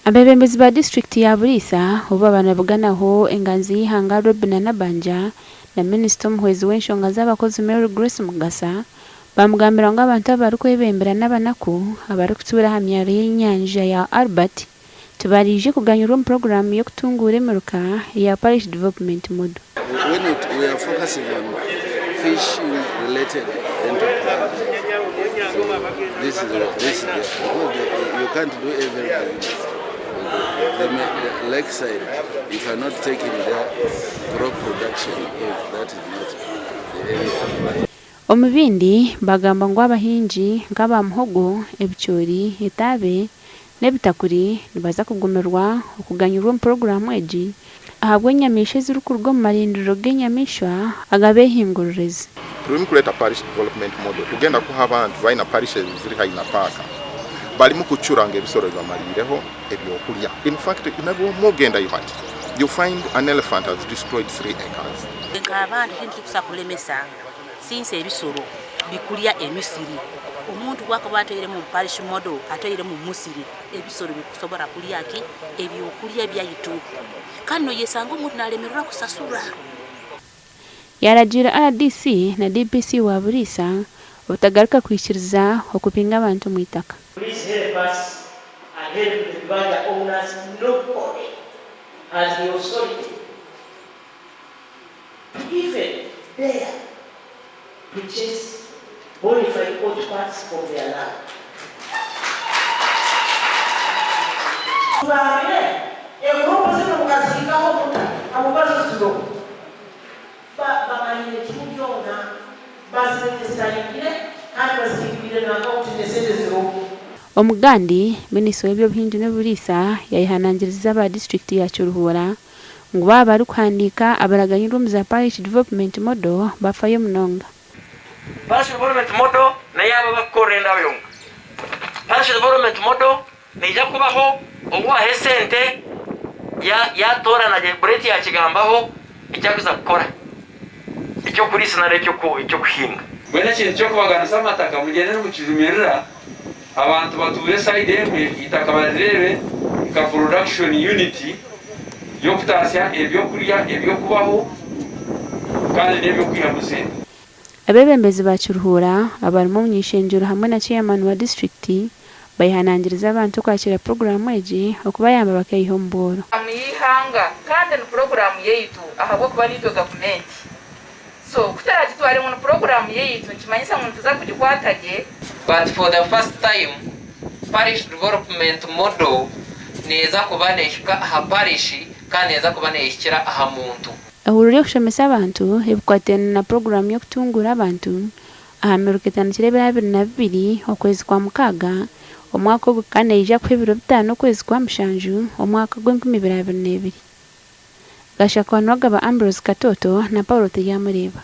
Abeebembezi ba disiturikiti ya Buliisa obu baaba nibabuganaho enganzi y'eihanga Robinah Nabbanja na minisita omuhwezi w'enshonga z'abakozi Mary Grace Mugasa baamugambira ngu abantu abu barikwebembera n'abanaku abarikutuura aha myaro y'enyanja ya Albert tibaraije kuganyirwa omu puroguraamu y'okutunguura emiruka eya Parish Development Model. When it, we are focusing on fishing related enterprise. So this is the, this is the, because the, you can't do every business. The, the lakeside, you cannot take in there crop production if that is not the area. Omu bindi, bagamba ngu abahingi nk'aba muhogo, ebicoori, etaabe n'ebitakuri nibaza kugumirwa okuganyirwa omu puroguraamu egi ahabw'enyamaishwa ezirikuruga omu marindiro g'enyamaishwa agabehinguririze. Turimu kureeta Parish Development Model kugenda kuha abantu baina parishes eziri haihi na paaka barimu kucura ngu ebisoro bibamariireho ebyokurya. In fact nabwo ogendayo hati you find an elephant has destroyed 3 acres. Nk'abantu tihaine ekirikubaasa kulemesa since ebisoro bikurya emisiri. Omuntu ku akuba atairemu omu parish model atairemu omusiri, ebisoro bikusobora kurya ki? Ebyokurya byaitu. Kandi noyesanga omuntu nalemererwa kusasura. Yaragiira rdc na DPC wa Buliisa obutagaruka kwikiriza okubinga abantu omu itaka. Please help us and help the bibanja owners nobody has the authority to even dare to chase bonafide occupants from their land. Tugambire, eguruupu zinu mukazihikaho muta habwokuba zo ziroho? Ba bamanyire kimu byona, baziregisitaringire kandi bazihindwire na akawunti n'esente ziroho. Omugandi, Minisita w'eby'obuhingi n'oburiisa yayehanangiriza aba disiturikiti ya Kiruhura ngu baaba barikuhandiika abaraganyirwe omu za Parish Development Model bafayo munonga. Parish Development Model n'eyaabo abarikukorera endabo yonka. Parish Development Model neija kubaho ou waaha esente yaatoorana gye Brett yaakigambaho eki arikuza kukora, eky'okuriisa nari eky'okuhinga. Mbwenu ekintu ky'okubaganisa amataka mugyende nimukijumirira, abantu batuure sayidi emwe eitaka barireebe nka production unit y'okutaasya ebyokurya eby'okubaho kandi n'eby'okwihamu sente. Abeebembezi ba Kiruhura abarimu omuny'eishengyero hamwe na Chairman wa disiturikiti bayehanangiriza abantu okwakiira puroguraamu egi okubayamba bakaiha omu bworo. Puroguraamu y'eihanga kandi ni puroguraamu yaitu ahabw'okuba niitwe gavumenti. So ku turaagitware ngu ni puroguraamu yaitu nikimanyisa ngu nituza kugikwata gye. But for the first time, Parish Development Model neeza kuba neehika aha parish kandi neeza kuba neehikira aha muntu. Ehururu y'okushomesa abantu ebikwatiraine na puroguraamu y'okutunguura abantu aha miruka etandikire ebiro 22 okwezi kwa Mukaaga omwaka ogu kandi neija kuhwa ebiro bitaano okwezi kwa Mushanju omwaka gw'enkumi ibiri abiri n'ebiri. Gashakwa Nuwagaba Ambrose Katoto na Paulo Turyamureeba.